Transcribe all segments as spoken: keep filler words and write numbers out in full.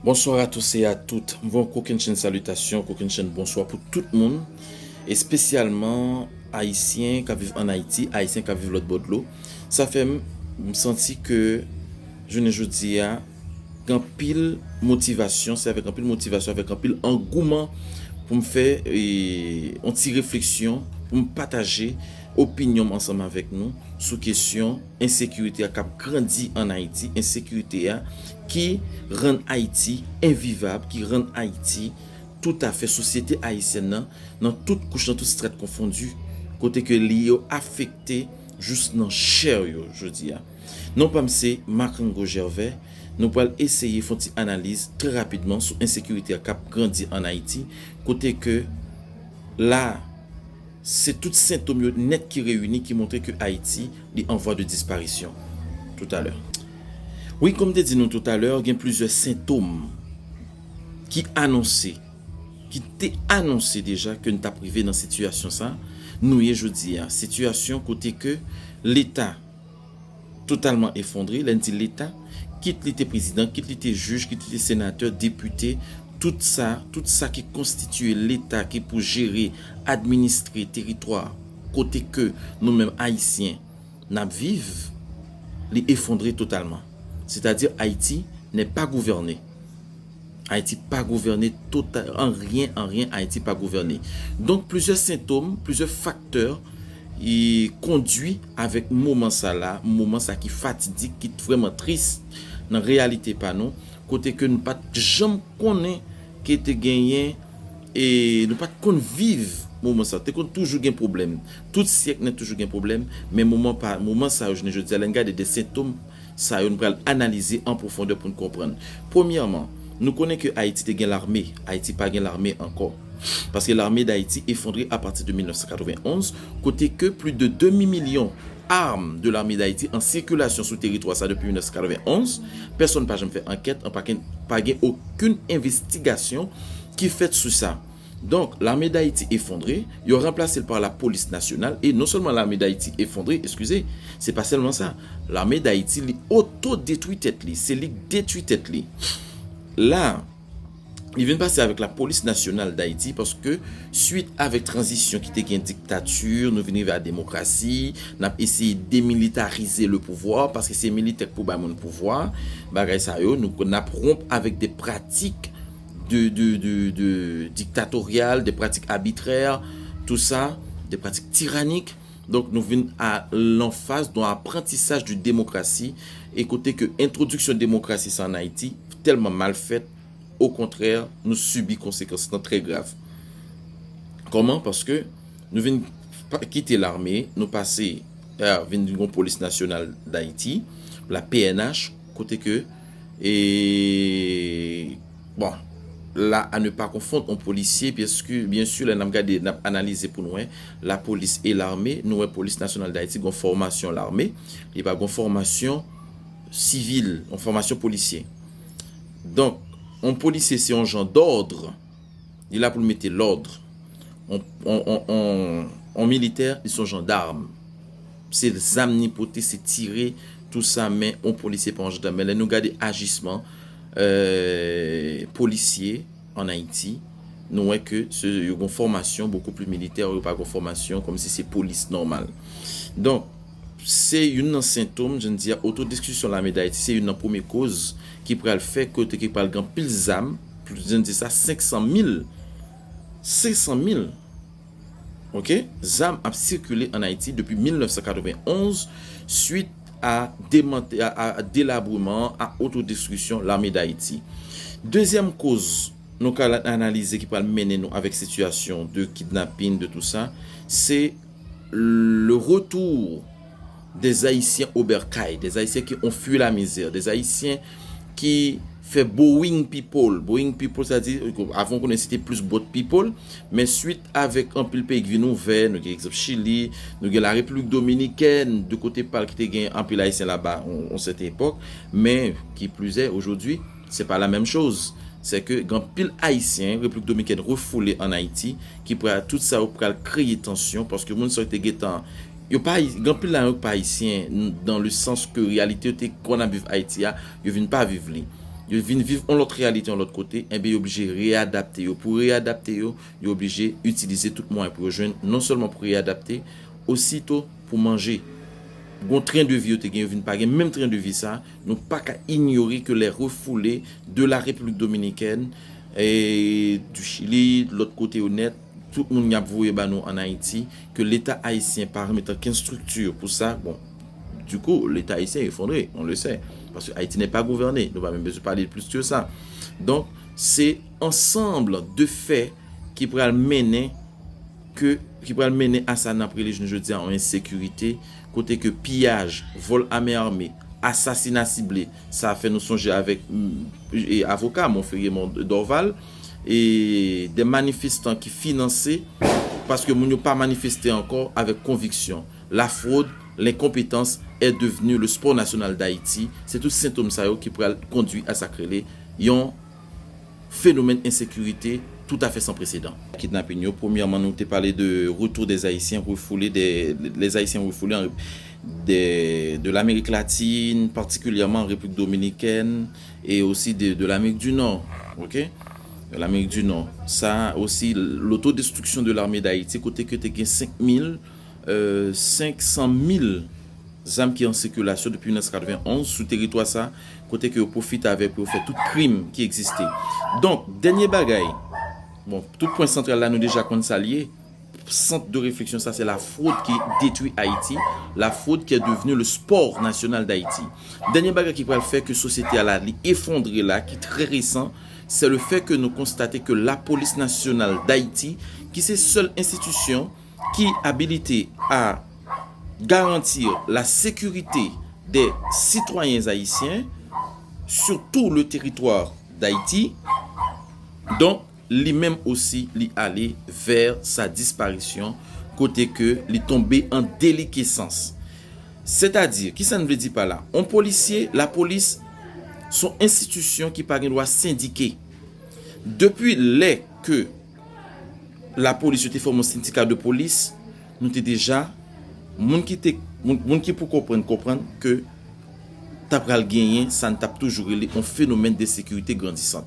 Bonsoir à tous et à toutes. M voye yon kokennchenn salitasyon, kokennchenn bonswa pou tout moun, espesyalman Ayisyen k ap viv ann Ayiti, Ayisyen k ap viv lòt bò dlo. Sa fè m, m santi ke jounen jodi a, gen anpil motivasyon, se avèk anpil motivasyon, avèk anpil angouman pou m fè eh, yon ti refleksyon, pou m pataje opinyon m ansanm avèk nou sou kesyon ensekirite a k ap grandi ann Ayiti, ensekirite a ki rann Ayiti envivab, ki rann Ayiti toutafè, sosyete ayisyèn nan, nan tout kouch, nan tout strat konfondi, kote ke li yo afekte jous nan chè yo jodi a. Non pa m se Marc Ango Gervais, nou pral eseye fè yon ti analiz trè rapidman sou ensekirite a k ap grandi ann Ayiti, kote ke la, se tout sentòm yo nèt ki reyini ki montre ke Ayiti, li an vwa de disparisyon. Toutalè. Wi, kòm m te di nou toutalè, gen plizyè sentòm ki anonse, ki te anonse deja ke n t ap rive nan sitiyasyon sa nou ye jodi a. Sitiyasyon kote ke Leta totalman efondre, lè n di Leta, kit li te prezidan, kit li te jij, kit li te senatè, depite, tout sa, tout sa ki konstitiye Leta ki pou jere, administre teritwa kote ke nou menm Ayisyen n ap viv, li efondre totalman. Sètadi Ayiti n'est pas gouvernée. Ayiti pa gouvène total, anyen, anyen, Ayiti pa gouvène. Donk, plizyè sentòm, plizyè faktè, e kondwi avèk moman sa la, moman sa ki fatidik, ki vrèman tris nan reyalite pa nou, kote ke nou pa t janm konnen ke te genyen, e nou pa t konn viv moman sa. Te konn toujou gen pwoblèm. Tout syèk nèt toujou gen pwoblèm, men moman pa, moman sa yo, jounen jodi a, lè n gade de sentòm sa yo, nou pral analize an pwofondè pou n konprann. Premyèman, nou konnen ke Ayiti te gen lame. Ayiti pa gen lame ankò. Paske lame d Ayiti efondre apati de mil nèf san katrevenn onz, kote ke plis de demi milyon arm de lame d Ayiti an sikilasyon sou teritwa sa depi mil nèf san katrevenn onz. Pèsonn pa janm fè ankèt, an pa gen, pa gen okenn envestigasyon ki fèt sou sa. Donk, lame d Ayiti efondre, yo ranplase l pa lapolis nasyonal, e non sèlman lame d Ayiti efondre, eskize, se pa sèlman sa. Lame d Ayiti, li otodetwi tèt li, se li k detwi tèt li. La, li vin pase avèk lapolis nasyonal d Ayiti, paske swit avèk tranzisyon ki te gen diktati, nou vin rive a demokrasi, n ap eseye demilitarize le pouvwa, paske se militè k pou bay moun pouvwa, bagay sa yo, nou, n ap wonp avèk de pratik de, de, de, de diktatoryal, de pratik abitrè, tou sa, de pratik tiranik. Donk, nou vin a lanfaz de aprantisaj de demokrasi, e kote ke entwodiksyon demokrasi sa ann Ayiti tèlman mal fèt, okontrè, nou sibi konsekans lan trè grav. Kòman? Paske nou vin pa, kite lame, nou pase, a, vin gen yon polis nasyonal d Ayiti, la P N H, kote ke, e, bon, la, à ne pas confondre, yon polisye, byen si, byen si, lè n ap gade, n ap analize pou nou wè, lapolis e lame, nou wè Polis Nasyonal d Ayiti gen yon fòmasyon lame, li pa gen yon fòmasyon sivil, yon fòmasyon polisye. Donk, yon polisye se yon jan dòd, li la pou l mete lòd. On, on, on, on, on militè, li se yon jandarm. Se zam li pote, se tire, tou sa, men on polisye pa yon jandarm. Men lè nou gade ajisman, euh, polisye ann Ayiti, nou wè ke se, yo gen fòmasyon bokou pli militè, yo pa gen fòmasyon kòmsi se polis nòmal. Donk, se youn nan sentòm, jan di a, otodeskriksyon lame d Ayiti, se youn nan premye koz ki pral fè kote ki pral gen anpil zam, jan di sa, senk san mil, senk san mil, oke, zam ap sikile ann Ayiti depi mil nèf san katrevenn onz, swit a demante-, a, a, a delabreman, a otodeskriksyon lame d Ayiti. Dezyèm koz nou ka analize ki pral mennen nou avèk sitiyasyon de kidnapin, de tou sa, se le retour des Haïtiens au bercail, des Haïtiens qui ont fui la misère, des Haïtiens ki fè boring people. Boring people, sa di, avan w konnen se te plis bòt people, men swit avèk anpil peyi ki vin ouvè, nou gen egzanp Chili, nou gen la Repiblik Dominikèn, de kote pa l ki te gen anpil Ayisyen laba on, on sèten epòk, men ki plis è, ojodwi, se pa la menm choz. Se ke gen anpil Ayisyen, Repiblik Dominikèn refoule ann Ayiti, ki pral, tout sa yo pral kreye tansyon, paske moun sa yo te gentan, yo pa, gen anpil la yo pa Ayisyen, dans le sens que reyalite yo te konn ap viv Ayiti a, yo vin pa viv li. yo vin viv yon lòt reyalite yon lòt kote, enben yo oblije reyadapte yo. Pou reyadapte yo, yo oblije itilize tout mwayen pou yo jwenn, non sèlman pou reyadapte, osito pou manje. Gon tren de vi yo te gen, yo vin pa gen menm tren de vi sa. Nou pa ka inyore ke les refoulés de la République dominicaine, e, du Chili, lòt kote yo nèt, tout moun y ap voye ba nou ann Ayiti, ke Leta ayisyen pa remèt okenn strikti pou sa. Bon, du coup, l'État haïtien est effondré, on le sait, parce que Haïti n'est pas gouverné. Nou pa menm bezwen pale plis ke sa. Donk, se ansanm de fè ki pral mennen ke, ki pral mennen a sa n ap rele jounen jodi a yon ensekirite, kote ke piyaj, vòl a men ame, asasina sible, sa fè nou sonje avèk, mm, e, avoka Monferrier Mon-, Dorval, e de manifestan ki finanse, paske moun yo pa manifeste ankò avèk konviksyon. La fraude, l'incompétence est devenue le sport national d'Haïti. Se tout sentòm sa yo ki pral kondui a sa k rele yon fenomèn ensekirite toutafè san presedan. Kidnapin yo, premyèman, nou te pale de retour des Haïtiens refoulés, des, les Haïtiens refoulés en, de, de l'Amérique latine, particulièrement en République dominicaine, et aussi de, de l'Amérique du Nord, ok? De l'Amérique du Nord. Sa osi, l'autodestruction de l'armée d'Haïti, kote ke te gen senk mil, euh, senk san mil zam ki an sikilasyon depi mil nèf san katrevenn onz sou teritwa sa, kote ke yo pwofite avè pou yo fè tout krim ki egziste. Donk, dènye bagay, bon, tout pwen santral la, nou deja konn sa l ye. Sant de refleksyon sa, se la fraude qui détruit Haïti, la fraude qui est devenue le sport national d'Haïti. Dènye bagay ki pral fè ke sosyete a la, li efondre la, ki trè resan, c'est le fait que nou konstate ke la police nationale d'Haïti, ki se sèl enstitisyon ki abilite à garantir la sécurité des citoyens haïtiens sur tout le territoire d'Haïti. Donk, li menm osi, li ale vè sa disparisyon, kote ke li tonbe an delikesans. Sètadi, kisa n vle di pa la? On polisye, lapolis, se yon enstitisyon ki pa gen dwa sendike. Depi lè ke lapolis yo te fòme yon sendika de polis, nou te deja, moun ki te, moun, moun ki pou konprann, konprann ke ta pral genyen sa n t ap toujou rele yon fenomèn de sekirite grandisant.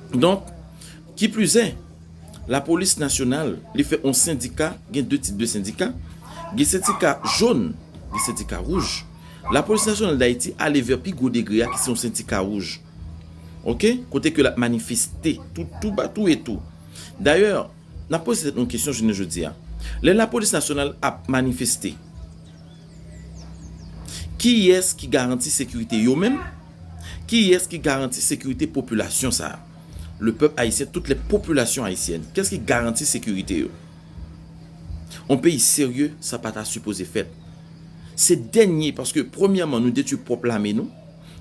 Donk, ki plizè, lapolis nasyonal, li fè yon sendika, gen de tip de sendika, gen sendika jòn, gen sendika wouj. Lapolis nasyonal d'Ayiti ale vè pi gwo degre a, ki se yon sendika wouj. Ok? Kote ke l ap manifeste tou, tou ba, tou e tou. Dayè, n ap poze tèt nou kesyon jounen jodi a. Lè lapolis nasyonal ap manifeste, kiyès ki garanti sekirite yo menm? Kiyès ki garanti sekirite popilasyon sa a? Le peuple haïtien, toutes les populations haïtiennes. Kiyès ki garanti sekirite yo? On peyi serye, sa pa ta sipoze fèt. Se dènye, paske premyèman, nou detwi pwòp lame nou.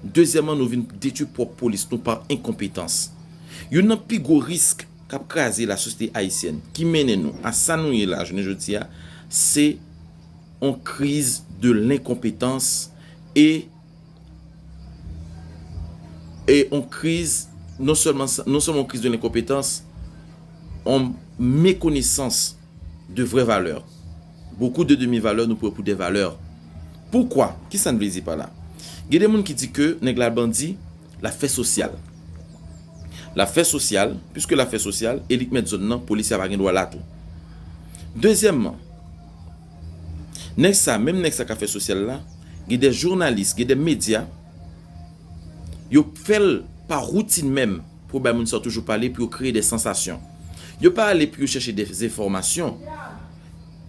Dezyèmman, nou vin detwi pwòp polis nou pa enkonpetans. Youn nan pi gwo risk k ap kraze lasosyete ayisyèn, ki mennen nou a sa nou ye la jounen jodi a, se on kriz de lenkonpetans e, e on kriz, non sèlman sa, non sèlman on kriz de lenkonpetans, on mekonesans de vrè valè. Beaucoup de demi-valeurs nou pran pou de valè. Poukwa? Kisa n vle di pa la? Gen de moun ki di ke nèg la bandi, l ap fè sosyal. L ap fè sosyal, piske l ap fè sosyal, e li k mèt zòn nan, polisye a pa gen dwa la tou. Dezyèmman, nèg sa, menm nèg sa k ap fè sosyal la, gen de jounalis, gen de medya, yo fè l pa woutin menm pou bay moun sa yo toujou pale, pou yo kreye de sansasyon. Yo pa ale pou yo chèche de enfòmasyon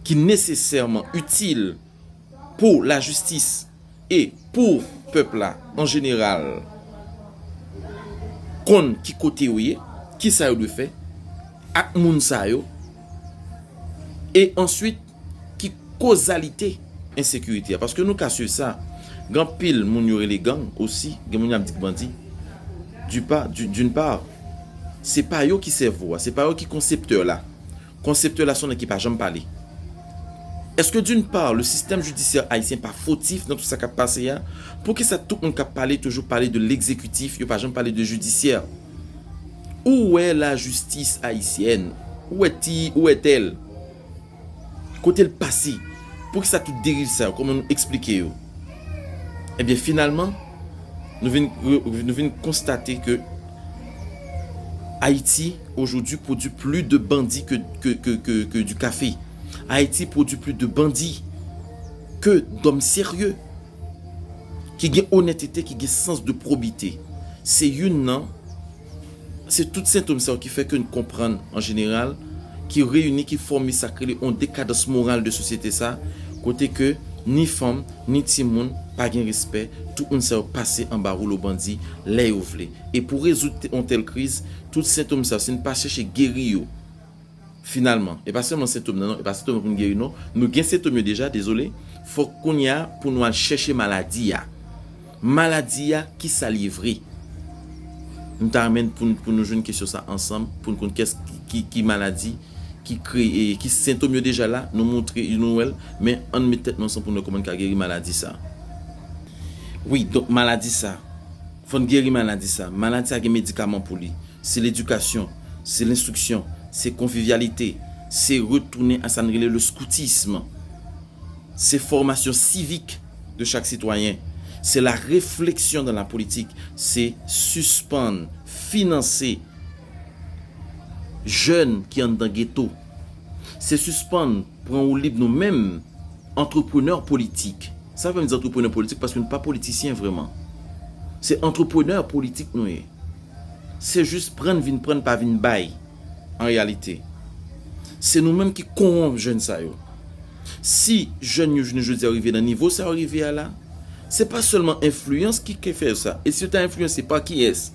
ki nesesèman itil pou lajistis e pou pèp la an jeneral konn ki kote yo ye, ki sa yo dwe fè ak moun sa yo, e answit ki kozalite ensekirite a. Paske nou ka swiv sa, gen anpil moun yo rele gang osi, gen moun y ap di k bandi. Du pa, du, d'une part, se pa yo ki sèvo a, se pa yo ki konseptè la. Konseptè la se yon nèg ki pa janm pale. Èske d'une part, le système judiciaire haïtien pa fotif nan tout sa k ap pase a? Poukisa tout moun k ap pale toujou pale de l'exécutif, yo pa janm pale de judiciaire? Ou wè lajistis ayisyèn, ou wè ti, ou wè tèl. Kote l pase? Poukisa tout deriv sa yo? Kòman nou eksplike yo? Ebyen, finalman, Nou vin, nou vin konstate ke Ayiti, aujourd'hui, produit plus de bandits que, que, que, que, que du café. Ayiti produit plus de bandits que d'hommes sérieux, ki gen onètete, ki gen sans de probité. Se youn nan, se tout sentòm sa yo ki fè ke n konprann, an jeneral, ki reyini, ki fòme sa k rele yon dekadans moral de sosyete sa, kote ke ni fanm, ni timoun pa gen respè, tout moun sa yo pase anba woulo bandi lè yo vle. E pou rezoud te-, yon tèl kriz, tout sentòm sa yo, si n pa chèche geri yo, finalman, e pa sèlman sentòm nan, non, e pa sentòm nan pou n geri, non. Nou gen sentòm yo deja, dezole. Fòk kounye a pou nou al chèche maladi a. Maladi a, ki sa l ye vre? Nou ta renmen pou, n- pou nou jwenn kesyon sa ansanm, pou n konn kès ki, ki, ki maladi ki kreye, ki sentòm yo deja la, nou montre, nou wè l, men ann met tèt nou ansanm pou nou wè kòman n ka geri maladi sa. Wi, donk maladi sa, fò n geri maladi sa. Maladi sa gen medikaman pou li. Se ledikasyon, se lenstriksyon, se konvivyalite, se retounen a sa n rele le scoutisme. Se fòmasyon sivik de chak sitwayen. Se la réflexion dans la politique. Se sispann finanse jèn ki anndan geto. Se sispann pran woulib nou menm, antreprenè politik. Sa fè m di antreprenè politik paske nou pa politisyen vrèman. Se antreprenè politik nou ye. Se jis pran vin pran, pa vin bay, an reyalite. Se nou menm ki kowonp jèn sa yo. Si jèn yo jounen jodi a rive nan nivo sa yo rive a la, se pa sèlman enfliyans ki ke fè sa. E si yo ta enfliyanse, pa kiyès?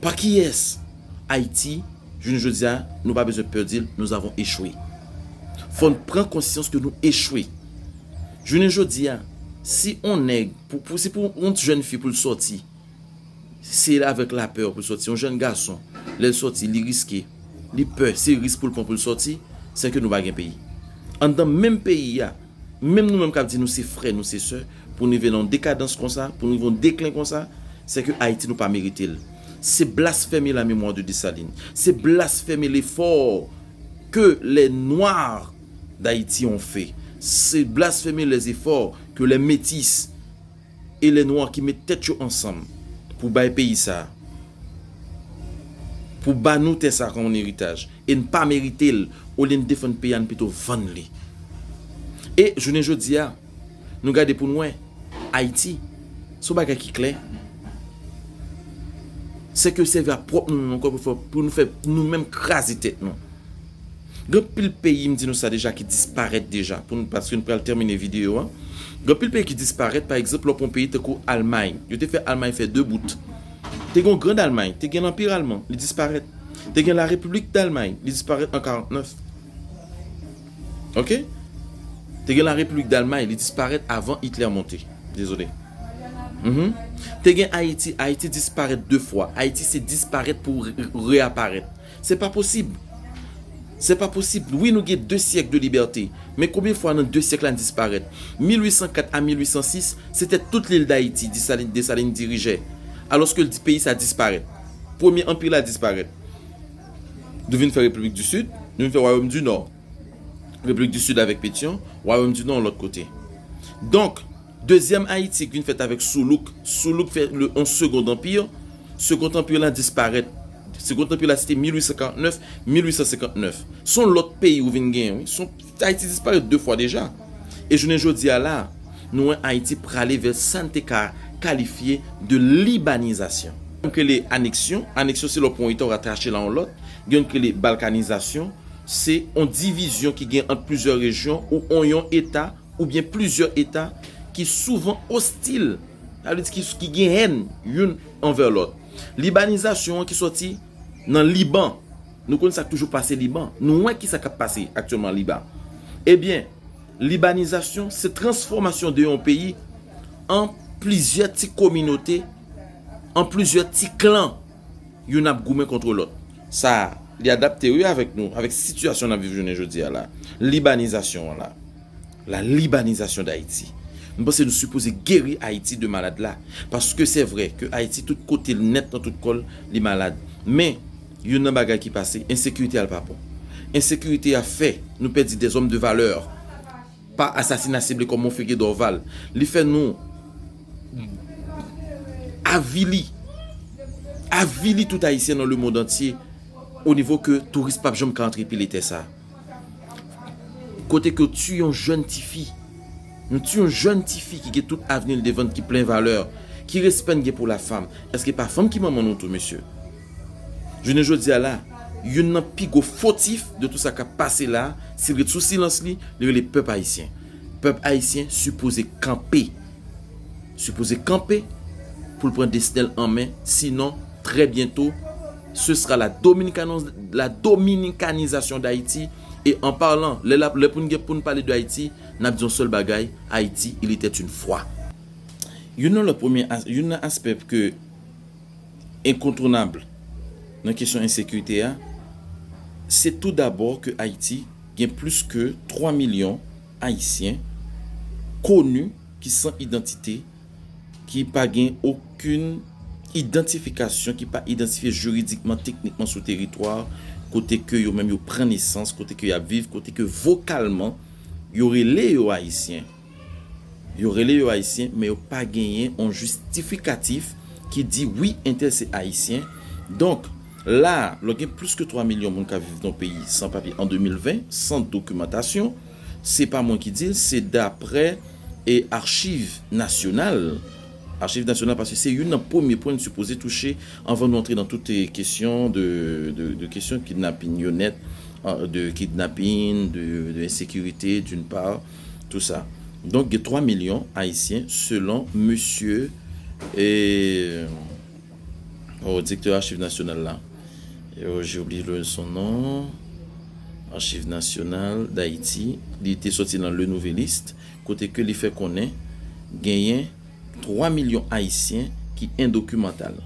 Pa kiyès? Ayiti, jounen jodi a, nou pa bezwen pè di l, nous avons échoué. Fò n pran konsyans ke nou echwe. Jounen jodi a, si on nèg, pou, pou, si pou yon jèn fi pou l sòti, se avèk lapè pou l sòti. Yon jèn gason, lè l sòti, li riske, li pè, se risk pou l pran pou l sòti, se ke nou pa gen peyi. Anndan menm peyi a, menm nou menm k ap di nou se frè, nou se sè, pou n rive nan yon dekadans konsa, pou n rive yon deklen konsa, se ke Ayiti nou pa merite l. C'est blasphémer la mémoire de Dessalines. C'est blasphémer l'effort que les Noirs d'Haïti ont fait. C'est blasphémer les efforts que les métis e lè nwa ki met tèt yo ansanm pou bay peyi sa, pou ba nou tè sa kòm yon eritaj, e n pa merite l, olye n defann peyi a, n pito vann li. E jounen jodi a, nou gade pou n wè, Ayiti, se yon bagay ki klè. Se ke sèvi a pwòp nou menm ankò pou fè, pou nou fè nou menm kraze tèt nou. Gen anpil peyi, m di nou sa deja, ki disparèt deja, pou nou, paske nou pral tèmine videyo a. Gen anpil peyi ki disparèt, pa egzanp, lè w pran yon peyi tankou Almay. Yo te fè Almay fè de bout. Te gen yon Grand Almay, te gen Lanpi Alman, li disparèt. Te gen La République d'Allemagne, li disparèt an karant nèf. Oke? Te gen La République d'Allemagne, li disparèt avan Hitler monte. Dezole. Mhm. Te gen Ayiti, Ayiti disparèt de fwa. Ayiti se disparèt pou re-, reaparèt. Se pa posib. Se pa posib. Wi, nou gen de syèk de libète. Men konbyen fwa nan de syèk la n disparèt? Mil uit san kat a mil uit san sis, se te tout lil Dayiti, Desalin, Desalin dirije. Alòske l di peyi sa disparèt. Premye anpi la disparèt. Nou vin fè Repiblik di Sid, nou vin fè Wayòm di Nò. Repiblik di Sid avèk Petyon, Wayòm di Nò yon lòt kote. Donk, dezyèm Ayiti ki vin fèt avèk Soulouk, Soulouk fè le, yon Segond Anpi, Segond Anpi la disparèt. Segond Anpi la se te mil uit san karant nèf, mil uit san senkant nèf. Se yon lòt peyi ou vin genyen, wi. Se yon, Ayiti disparèt de fwa deja. E jounen jodi a la, nou wè Ayiti prale vè sa n te ka kalifye de libanizasyon. Gen yon k rele aneksyon. Aneksyon se lè w pran yon eta w rattache l a yon lòt. Gen yon k rele balkanizasyon. Se yon divizyon ki gen ant plizyè rejyon ou yon, yon eta oubyen plizyè eta ki souvan ostil, sa vle di ki, ki gen hèn youn anvè lòt. Libanizasyon an ki sòti nan Liban. Nou konn sa k toujou pase Liban. Nou wè ki sa k ap pase aktyèlman Liban. Ebyen, libanizasyon se transfòmasyon de yon peyi an plizyè ti kominote, an plizyè ti klan. Youn ap goumen kont lòt. Sa, li adapte, wi, avèk nou, avèk sitiyasyon n ap viv jounen jodi a la. Libanizasyon an la. La libanizasyon d Ayiti. M panse nou sipoze geri Ayiti de malad la. Paske se vre ke Ayiti, tout kote l nèt nan tout kò l, li malad. Men, youn nan bagay ki pase, ensekirite a l pa bon. Ensekirite a fè nou pèdi dèzòm de valè. Pa asasina sible kòm Monfrègye Dorval. Li fè nou avili, avili tout Ayisyen nan lemonn antye, o nivo ke touris p ap janm ka antre pile tè sa. Kote ke w tiye yon jèn tifi, nou tiye yon jèn tifi ki gen tout avni l devan l, ki plen valè, ki respè n gen pou lafanm. Èske pa fanm ki manman nou tou, mesye? Jounen jodi a la, youn nan pi gwo fotif de tout sa k ap pase la, si l ret sou silans li, li rele pèp ayisyen. Pèp ayisyen sipoze kanpe. Sipoze kanpe pou l pran desten l an men, sinon, trè byento, ce sera la dominikano-, la dominikanizasyon d Ayiti. E an palan, lè l ap, lè pou n gen, pou n pale de Ayiti, n ap di yon sèl bagay, Ayiti, il était une fois. Youn nan lòt premye as-, youn nan aspè ke enkontounab nan kesyon ensekirite a, se tou dabò ke Ayiti gen plis ke twa milyon Ayisyen koni ki san idantite, ki pa gen okenn idantifikasyon, ki pa idantifye jiridikman, teknikman sou teritwa kote ke yo menm yo pran nesans, kote ke y ap viv, kote ke vokalman yo rele yo Ayisyen. Yo rele yo Ayisyen, men yo pa genyen yon jistifikatif ki di, wi, entèl se Ayisyen. Donk, la, lè w gen plis ke twa milyon moun k ap viv nan yon peyi san papye an de mil ven, san dokimantasyon, se pa mwen ki di l, se daprè e Achiv Nasyonal. Achiv Nasyonal, paske se youn nan premye pwen n sipoze touche anvan nou antre nan tout, e, kesyon de, de, de kesyon kidnapin yo nèt, an, de kidnapin, de, de ensekirite, d'une part, tout sa. Donk, gen twa milyon Ayisyen, selon mesye, e, o, direktè Achiv Nasyonal la. E, o, j'ai oublié le, son nom. Achiv Nasyonal d Ayiti. Li te soti nan Le Nouvelliste, kote ke li fè konnen genyen twa milyon Ayisyen ki endokimantal.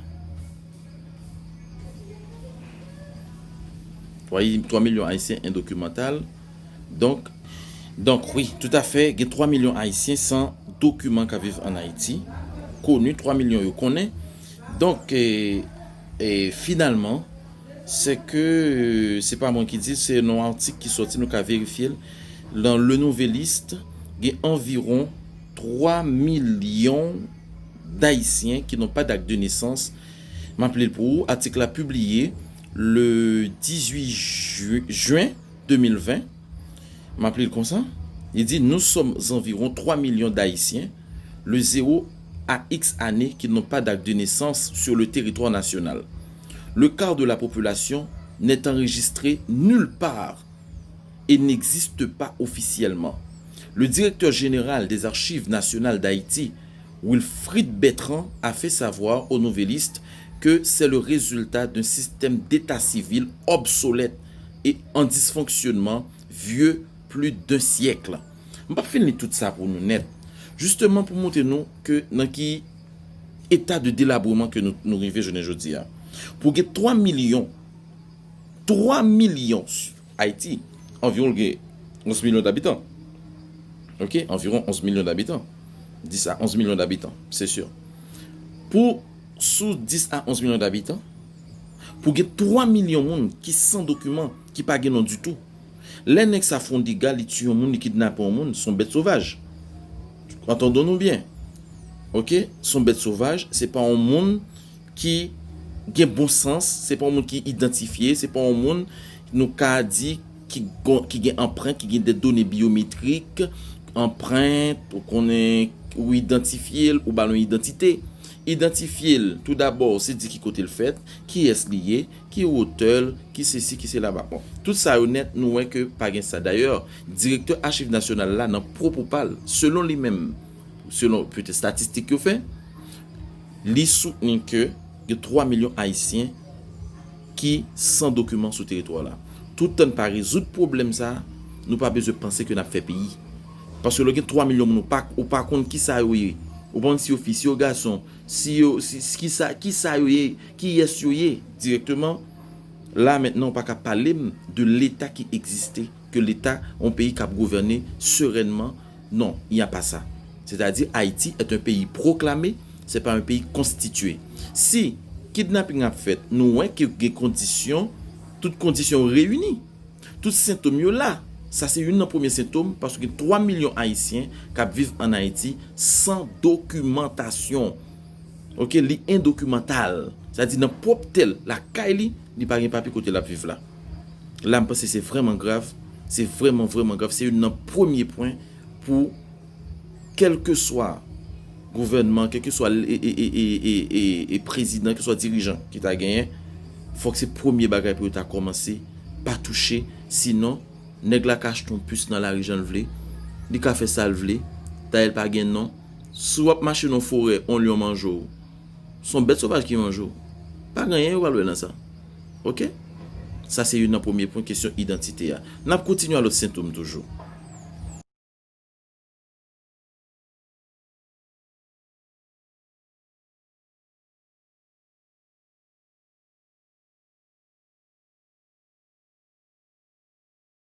Twa, twa milyon Ayisyen endokimantal. Donk, donk, wi, toutafè, gen twa milyon Ayisyen san dokiman k ap viv ann Ayiti. Koni, twa milyon yo konnen. Donk, e, e, finalman, se ke, e, se pa mwen ki di, se nan yon atik ki sòti, nou ka verifye l. Nan Le Nouvelliste, gen anviwon twa milyon d'Ayisyen qui n'ont pas d'acte de naissance. M ap li l pou ou. Atik la pibliye le dizuit ju-, jen de mil ven. M ap li l konsa. Li di, nous sommes environ trois millions d'Haïtiens, le zéro à X années, qui n'ont pas d'acte de naissance sur le territoire national. Le quart de la population n'est enregistré nulle part et n'existe pas officiellement. Le directeur général des Archives nationales d'Haïti, Wilfrid Bertrand, a fait savoir aux Nouvelliste que c'est le résultat d'un système d'état civil obsolète et en dysfonctionnement vieux plus d'un siècle. M p ap fin li tout sa pou nou nèt. Jisteman pou montre nou ke nan ki eta de delabreman ke nou, nou rive jounen jodi a. Pou gen twa milyon, twa milyon, Ayiti, anviwon l gen onz milyon dabitan. Oke, anviwon onz milyon dabitan. Dis a onz milyon dabitan, se si. Pou, sou dis a onz milyon dabitan, pou gen twa milyon moun ki san dokiman, ki pa gen non ditou. Lè nèg sa fè yon dega, li tiye yon moun, li kidnape yon moun, se yon bèt sovaj. Antandon nou byen. Oke? Se yon bèt sovaj, se pa yon moun ki gen bon sans, se pa yon moun ki idantifye, se pa yon moun nou ka di ki gon-, ki gen anprent, ki gen de done byometrik, anprent, ou konnen, ou idantifye l, ou ba l yon idantite. Idantifye l, tou dabò, se di ki kote l fèt, kiyès li ye, ki wotè l, ki sesi, ki sela. Bon, tout sa yo nèt, nou wè ke pa gen sa. Dayè, direktè Achiv Nasyonal la, nan pwopo pa l, selon li menm, selon petèt estatistik yo fè, li soutni ke gen twa milyon Ayisyen ki san dokiman sou teritwa la. Toutan n pa rezoud pwoblèm sa, nou pa bezwen panse ke n ap fè peyi. Paske lè w gen twa milyon moun, ou pa, ou pa konn kisa yo ye. Ou pa konn si yo fi, si yo gason, si yo, si, si, kisa, kisa yo ye, kiyès yo ye direkteman. La, mentnan, ou pa ka pale m de Leta ki egziste, ke Leta, yon peyi k ap gouvène serènman. Non, il n'y a pas ça. C'est-à-dire, Haïti est un pays proclamé, c'est pas un pays constitué. Si kidnaping ap fèt, nou wè ke gen kondisyon, tout kondisyon yo reyini. Tout sentòm yo la. Sa se youn nan premye sentòm, paske gen twa milyon Ayisyen k ap viv ann Ayiti san dokimantasyon. Ok, li endokimantal. Sa di nan pwòp tè l, lakay li, li pa gen papye kote l ap viv la. La, m panse se vrèman grav. Se vrèman, vrèman grav. Se youn nan premye pwen pou kèlkeswa gouvènman, kèlkeswa e, e, e, e, e, e, e prezidan, kèlkeswa dirijan ki ta genyen, fòk se premye bagay pou yo ta kòmanse pa touche. Sinon, nèg la ka achte yon pis nan lari jan l vle, li ka fè sa l vle, dayè l pa gen non. Si w ap mache nan forè, yon lyon manje w, se yon bèt sovaj ki manje w. Pa gen anyen yo pral wè nan sa. Ok? Sa se youn nan premye pwen, kesyon idantite a. N ap kontinye a lòt sentòm toujou.